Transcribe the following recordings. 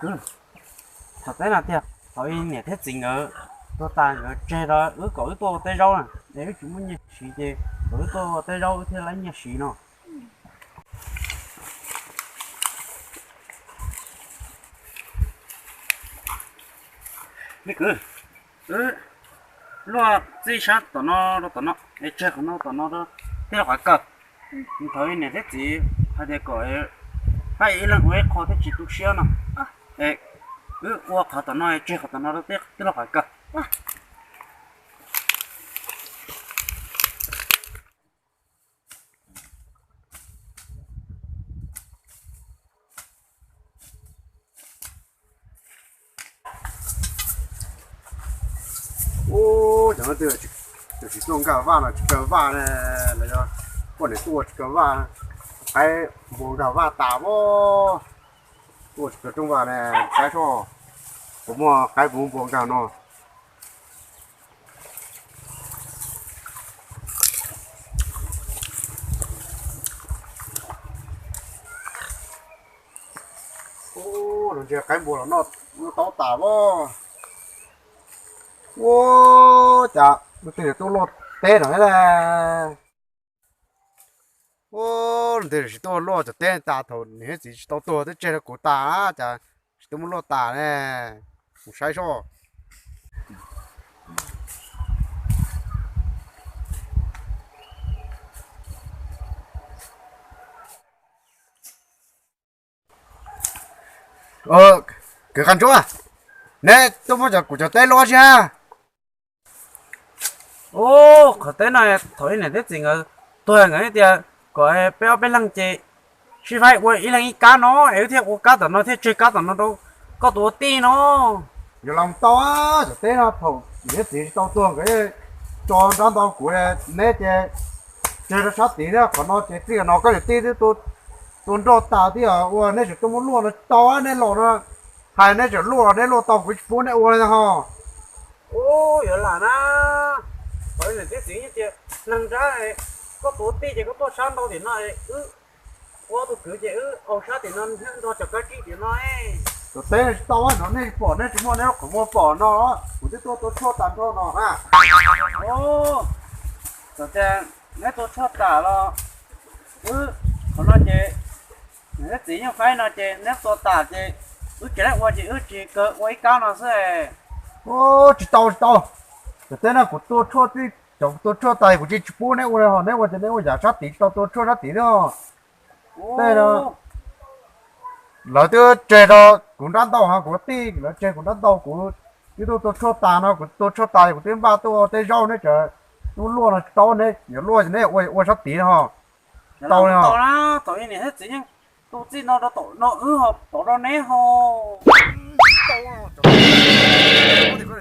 Kwv, thaum teb no tiag, thaum ub niam thiab txiv nkawd tuag tas nkawd tseg rau wb kom wb tuaj ua teb zaub na, es wb tsis muaj nyiaj siv ces kom wb tuaj ua teb zaub wb thiaj tau nyiaj siv no. Me kwv, wb luaj txij sab tom no rau tom no, es tseg qhov no tom no rau tij laug Qhav Kaws. Thaum ub niam thiab txiv hais tias kom pab ib leeg ua ib qho thiaj tsis tu siab no, es wb ua qhov tom no tseg qhov tom no rau tij laug Qhav Kaws. Ub, cov no twb tsis tuaj nkag vaj no tsis kaw vaj ne, los yog poj niam tuaj tsis kaw vaj, qaib npua nkag vaj tas as. Tuaj tsis kaw rooj vaj ne, saib seb puas muaj qaib puas muaj npua nkag no. Ub, no ntshe qaib npua los noj taub tas as. Ua cas tus twg tuaj luaj teb no thiab ne? Ua, tus twg tsis tuaj luaj cov teb tas thaum niam thiab txiv tsis tau tuag twb tseg rau kuv tas, cas tsis tuaj muab luaj tas ne? Mus saib seb. Kwv Qab Ntsuab, neb tuaj muab cov kuv cov teb luaj tsis? Ub, qhov teb no thaum ub niam thiab txiv nkawd tuag nkawd hais tias kom peb ob peb leeg ces sib faib ua ib leeg ib kab no, es wb thiaj ua kab tom no thiaj tseg kab tom no rau koj tus ua tij no. Yuav los tau, cov teb no thaum niam thiab txiv tsis tau tuag nkawd tso nrab ntau kuv, neb ces tseg rau sab tid na, qhov no ces txij no koj niam tij twb tua nroj tas tib yam ua neb tseem tuaj muab luaj no tsis tau, neb los no hais neb tseem luaj, neb luaj tau kuv tsis pub neb ua li ho. Ub, yuav lam na, qhov niam thiab txiv tias neeg nrab, koj tus ua tij ces koj tuaj sab ntau tim no, wb ua tus kwv ces wb ua sab tim no nrog cov kab tsib tim no. Tus teb tsis tau no, nej tsis pom, neb tsis muaj neb lub qhov muag pom no, kuv twb tuaj tua tshuaj tas nrho no na. Ub, txawm tias neb tua tshuaj tas los wb, qhov no ces niam thiab txiv yeej faib no ces neb tua tas ces wb tsis laib ua ces wb tsis kaw ua ib kab no xwb. Ub, tsis tau tsis tau, cov teb no kuv tua tshuaj tij, cov tua tshuaj tas kuv tsis tsis pub neb ua li ho, neb ua ces neb ua yam sab tid tsis tau tua tshuaj sab tid na. Tej no lawv twb tseg rau kuv nrab ntau ho kuv tij, lawv tseg kuv nrab ntau, kuv twb tuaj tua tshuaj tas no, kuv tua tshuaj tas kuv twb npaj tuaj ua teb zaub, neb tseem tuaj luaj no tsis tau, neb yuav luaj ces neb ua ua sab tid ho. Tau li ho. Tau na, thaum ub niam thiab txiv yeej tu txij no rau tom no wb ho tom rau neb ho. Tau,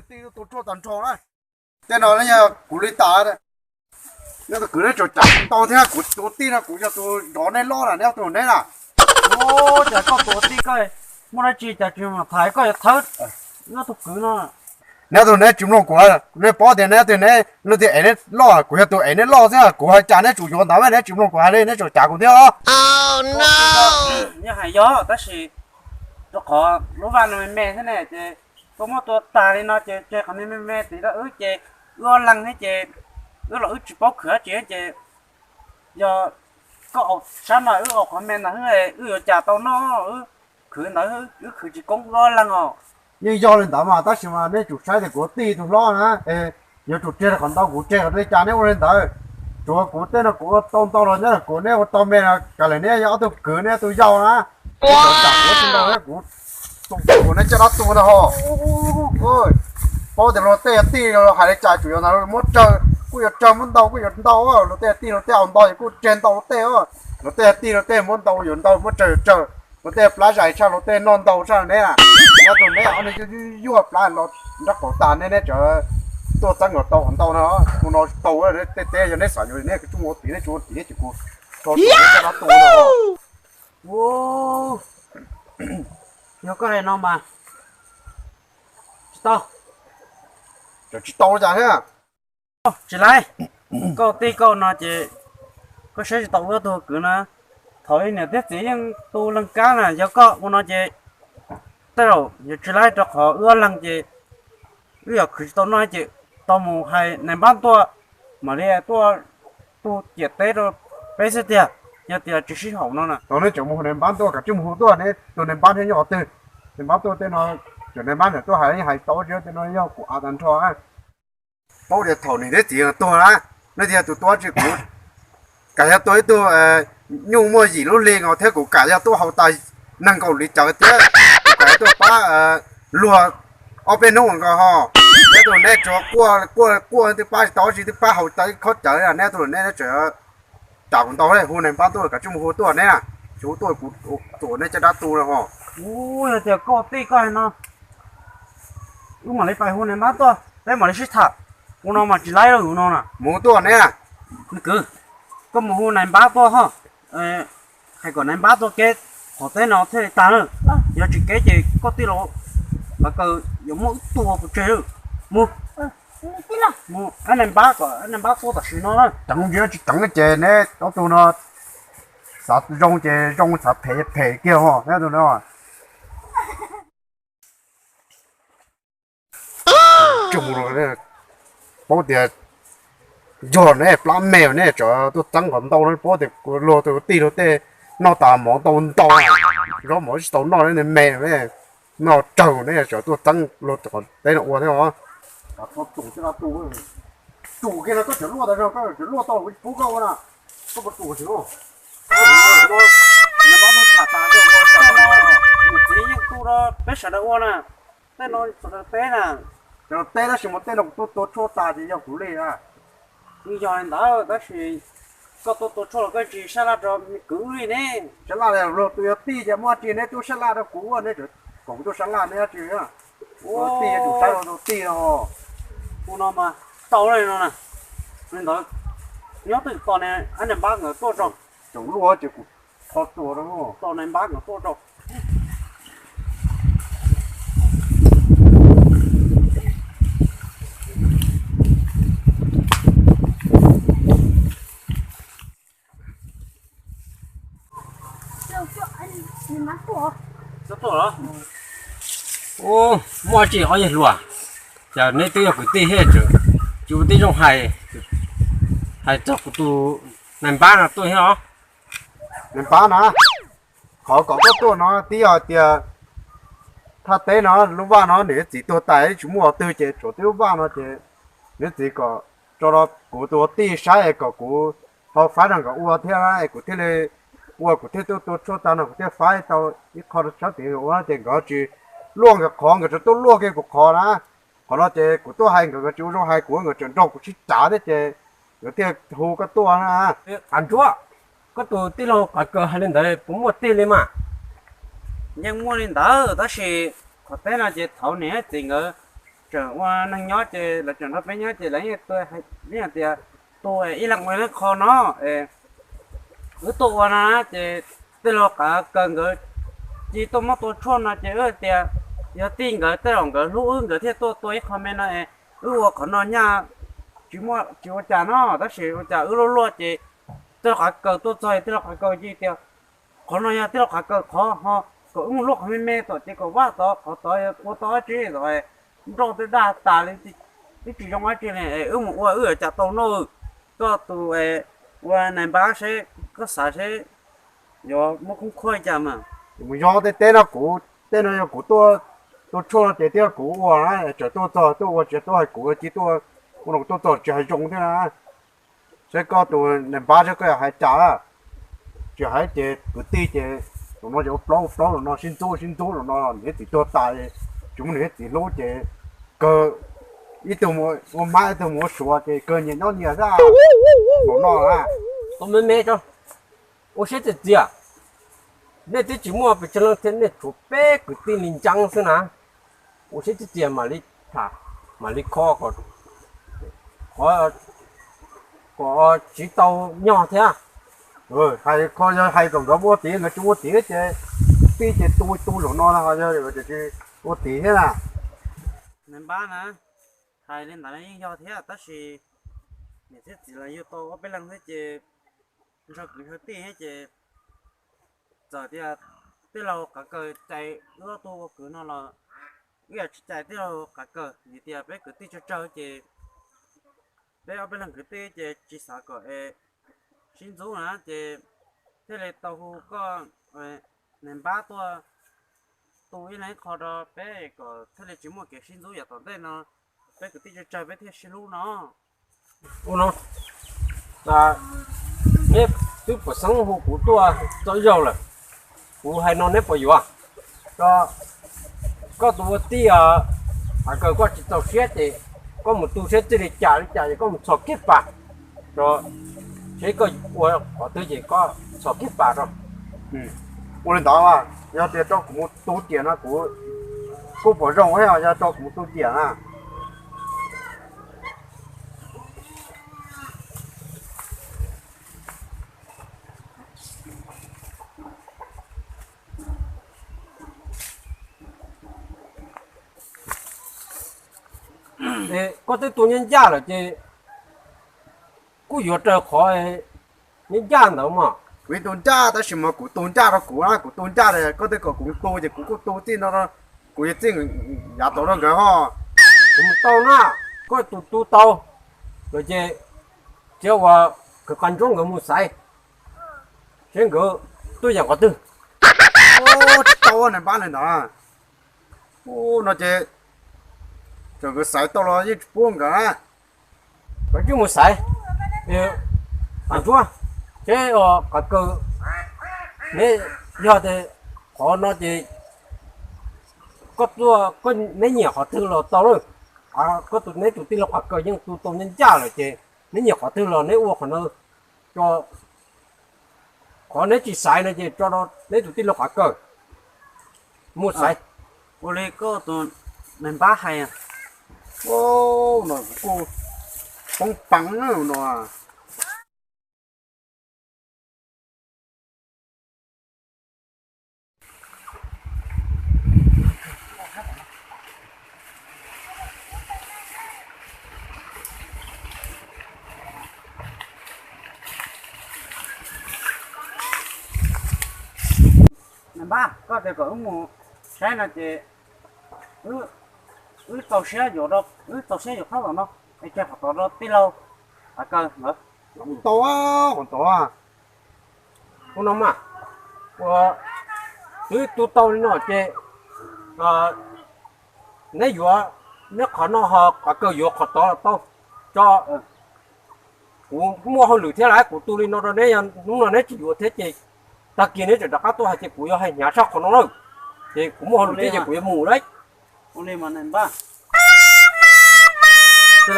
tij tua tshuaj tas nrho na. Tej no yog kuv li tas. Neb tus kwv neb tseem cam tau thiab, kuv tus tij no kuv yog tus nrov neb loj na, neb tus neb na. Ub, cas koj tus tij koj muaj dab tsi cas tsis mam thaiv koj yuav thawb neb tus kwv no. Neb tus neb tsis mloog kuv, neb paub tias neb tus neb leej twg ev neb loj, kuv yog tus ev neb loj xwb, kuv hais cas neb tsuas yuav ntawd, neb tsis mloog kuv hais li, neb tseem cam kuv thiab os. Yog hais yog tab sis rau qhov lub vaj no me me thiab ne ces koj muab tua tas li no ces tseg qhov me me tid rau wb ces wb ob leeg thiab ces wb los wb tsis paub khwv dab tsi ces yog koj ua sab no wb ua qhov me ntawd wb yuav cas tau noj, wb khwv ntawd wb khwv tsis koob wb ob leeg os. Yeej yog li ntawd mas tab sis mas nej tsum saib tias kuv tij tus hlob na, yuav tsum tseg qhov ntau kuv tseg qhov, nej cas neb ua li ntawd. Tsuav kuv tej no kuv ua tau ntau los nyob kuv, neb ua tau me no, kav liam neb yog ob tug kwv neb ob tug yau na. Neb tseem cam kuv tsis ntau, kuv tus kuv neb coj dab tu no ho. Paub tias luag tej yog tij, hais li cas tsuas yuav ntawd muab tsawg, kuj yuav tsawg, muab ntau kuj yuav ntau, luag tej yog tij luag tej ua ntau ces kuj tseg ntau luag tej. Luag tej yog tij luag tej muab ntau yuav ntau, muab tsawg yuav tsawg. Luag tej plab zais tshaj luag tej noj ntau tshaj neb na. Nyob rau neb ob niag yuag plab los nraub qaum tas neb, neb tseem tuaj txeeb kom tau qhov ntau no, mus no tau. Tej teb yog neb xav yuav neb tsuas ua tim, neb tsuas ua tim ces kuv tso tseg coj dab tu no. Yog koj hais no mas tsis tau. Tsis tau cas thiab. Tsis laib, koj tij koj no ces koj saib tsis tau wb tus kwv no. Thaum ub niam thiab txiv yeej tu leeg kab na, yog koj ua no ces Tej zaum yog tsis laib rau qhov wb ob leeg ces wb yog khwv tsis tau noj ces tau mus hais nais npab tuaj, mam li tuaj tu ciam teb rau peb xwb tiag. Yog tias tsis sib haum no na, tau neb tseem mus hu nais npab tuaj, kav tsij mus hu tuaj, neb tus nais npab thiab nyob qhov twg? Nais npab tuaj tej no, tseem nais npab ntawm tuaj hais, yeej hais tau, tsis yog tej no yog kuv av tag nrho. Paub tias thaum niam thiab txiv tuag na, nej tias tus tuaj tsis kuv kam yog tuaj ib tug nyuj muaj yim lub hli nkaus thiab kuv kam yog tuaj haus tas nees nkaum li cawv thiab, kuv kam yog tuaj pab luag ob peb hnub nkaus ho. Neb tus neb tsuas quaj quaj quaj twb pab tsis tau tsi, twb pab haus tau ib khob cawv, neb tus neb tseem tsam kuv ntau, hu nais npab tuaj, kav tsij mus hu tuaj neb, tsis hu tuaj kuv tuam neb caj dab tu no ho. Ua yog tias koj tij koj hais no, wb mam li pais hu nais npab tuaj peb mam li sib tham. Ua no mas tsis laib lawm no na. Mus hu tuaj neb. Me kwv, koj mus hu nais npab tuaj ho, hais kom nais npab tuaj keb qhov teb no thiaj li tag na. Yog tsis keb ces koj tij laug Qav Kaws yuav muab wb tua pov tseg lawm. Mus, mus, nais npab kom nais npab tuaj tam sim no na. Ceev, yog tsis ceev ces neb ob tug no xav zoo ces zoo, xav phem phem kiag ho neb tus no. Paub tias yog neb plab me, neb tsam tuaj txeeb qhov ntau, paub tias luag tus tij luag tej noj tas mov ntau ntau, zaub mov tsis tau noj, neb me, noj raug, neb tsam tuaj txeeb luag qhov teb no ua thiab os. Tus kiag no koj tseem luaj tas zog, koj tseem luaj tau kuv pub koj ua na, koj puas tus tseem luaj? Npab mus tham tas, mus txiv yeej tu rau peb sawv daws ua na. Tej no sawv daws teb na. Sawv daws teb tab sis mas tej no kuv tuaj tua tshuaj tas ces yog kuv li na. Yog li ntawd tab sis koj tuaj tua tshuaj los koj tsis sab laj rau me kwv li ne. Sab laj luag tus yog tij ces muaj tsis neb tuaj sab laj rau kuv, neb kom kuv tuaj sab laj neb tsis. Ua tij yuav tsum saib rau tij no. Ua no mas tau li no na. Li ntawd nyob twj ywm tos nais npab nkawd tuaj tso. Tseem luaj ces kuv qhov tuaj rau tos nais npab nkawd tuaj tso. Ub, muaj tsis ob yawg hluas, cas neb twb yog kwv tij thiab tsis ua tib zoo hais, hais txog kuv tus nais npab no tuaj thiab os. Nais npab na, qhov kom koj tuaj no twb yog hais tias thaj teb no lub vaj no niam txiv tuag tas tsis muaj qhov twg ces tshuav tib lub vaj no ces niam txiv kom tso rau kuv tus ua tij saib es kom kuv ho faib rau nkawd ua thiab es kuv thiaj li ua, kuv thiaj tuaj tua tshuaj tag no kuv thiaj faib tau ib qho rau sab tid ua ces nkawd tsis luaj nkawd qhov, nkawd tseem tuaj luaj kiag kuv qhov na. Qhov no ces kuv tuaj hais nkawd, nkawd tsis ua zoo hais kuv, nkawd tseem nrog kuv sib cav thiab ces nkawd thiaj hu koj tuaj na. Qav Ntsuab, koj tus tij laug Qav Kaws hais li ntawd puas muaj tiag li mas? Yeej muaj li ntawd tab sis qhov teb no ces thaum niam txiv nkawd tseem ua neeg nyob ces lawv tseem nrog peb nyob ces lawv yeej hais tias tua ib leeg ua ib qho no. Wb tuaj ua no ces tij laug Qav Kaws nkawd cia tuaj muab tua tshuaj no ces wb tias yog tij nkawd tej zaum nkawd hlub wb nkawd thiaj tuaj tua ib qho me no es wb ua qhov no nyaj tsis muaj tsis ua cas no tab sis ua cas wb luaj luaj ces tij laug Qav Kaws tuaj txog tij laug Qav Kaws cia tias qhov no yog tij laug Qav Kaws qhov ho kom wb mus luaj qhov me me tom ces kom vaj tod qhov tod ua tau dab tsi tod nroj twb daj tas li twb tsis zoo dab tsi li es wb mus ua wb yuav cas tau noj. Koj tus ua nais npab seb koj xav seb yuav muab khoob khuab li cas mas. Mus yog tej teb no kuv, tej no yog kuv tuaj tua tshuaj no ces twb yog kuv ua na, tseem tuaj txog tuaj ua tsis tuaj hais kuv cia tuaj ua no kuv tuaj txog tsis hais zoo thiab na. Saib koj tus nais npab saib koj yuav hais cas, tsis hais ces kwv tij ces zaum no ces ua plaub ua plaub, zaum no sib ntxub sib ntxub, zaum no niam txiv tuag tas tsis muaj niam txiv hlub ces kawg ib tug ua hmab ib tug ua suav ces kawg nyias nyob nyias xwb. Zaum no tau me me tso, ua siab txias txias, nej twb tsis muaj pes tsawg leej thiab, nej tshuav peb kwv tij li ncab xwb na. Ua siab txias txias mam li tham, mam li kho kom, qhov, kom tsis tau nyog thiab. Hais kho yog hais kom nkawd ua tim, nkawd tsis ua tim ces tij ces tu tu zaum no na, ho yog tsis ua tim thiab na. Nais npab na, hais li ntawd yeej yog thiab tab sis niam thiab txiv los yug tau ob peb leeg thiab ces ntshaw kwv ntshaw tij thiab ces txawm tias tij laug Qav Kaws cais wb ob tug ua kwv no los wb yuav tsis cais tij laug Qav Kaws vim tias peb kwv tij tsawg tsawg ces peb ob peb leeg kwv tij ces tsis xav kom es sib ntxub na ces thiaj li tau hu koj Nais Npab tuaj tu ib leeg qho rau peb kom thiaj li tsis muaj kev sib ntxub yav tom ntej no, peb kwv tij tsawg tsawg peb thiaj sib hlub no. Ua no, neb twb pom xeeb hu kuv tuaj txog zaug lawm, kuv hais no neb puas yuav? Koj tus ua tij os, Qav Kaws koj tsis txaus siab ces koj mus tu seb txij li cas li cas es koj mus txhos kiag pas, seb koj ua qhov twg ces koj txhos kiag pas rau. Ua li ntawd, yog tias rau kuv mus tu tiam no kuv kuj pom zoo thiab, yog rau kuv mus tu tiam na. Koj twb tu nyob ncaj lawm ces kuj yuav raws qhov nyob ncaj ntawd mas. Kuv yeej tu ncaj tab sis mas kuv tu ncaj rau kuv na, kuv tu ncaj li koj twb kom kuv tu ces kuv kuj tu txij no, kuv yeej txij yav tod rau nkawd ho. Kuv mus tau na, koj tus tu tau lawm ces tsis ua, kwv Qav Ntsuab nkawd mus xaiv seb nkawd tuaj yam qhov twg. Tsis tau Nais Npab li ntawd. Ub, no ces txawm nkawd xaiv tau los yeej tsis pub nkawd na. Koj cia mus xaiv, Qav Ntsuab, seb Qav Kaws, neb yog tias qhov no ces koj tuaj, neb nyiam qhov twg los tau lawm. Koj tus, neb tus tij laug Qav Kaws yeej tu tau ncaj ncaj lawm ces neb nyiam qhov twg los neb ua qhov no, tso, qhov neb tsis xaiv no ces tso rau neb tus tij laug Qav Kaws mus xaiv. Ua li koj tus Nais Npab hais, no kuv kuj poob peev no. Npab, koj tias kom wb mus saib no ces wb txaus siab yuav, wb txaus siab yuav qhov tom no, es cia qhov tod rau tij laug Qav Kaws ntawd. Tau, qhov tod. Ua no mas, ua, twb tu tau li no ces neb yuav, neb qhov no ho Qav Kaws yuav qhov tod los tau. Tso, kuv muaj hauj lwm thiab lawm, kuv tu li no rau neb, yog hnub no neb tsis yuav thiab ces tag kis neb tseem rov qab tuaj hais tias kuv yuav hais hnyav tshaj qhov no lawm, ces kuv muaj hauj lwm thiab ces kuv yuav mus lawm. Ua li mas Nais Npab, Nais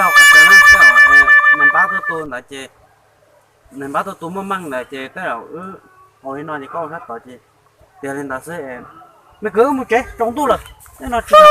Npab tuaj tu ntawd ces Nais Npab tuaj tu muaj meej ntawd ces tej zaum wb ua li no ces koj ua sab tod ces tiag li ntawd xwb. Me kwv, wb mus tsev, tsaus ntuj lawm, no tsis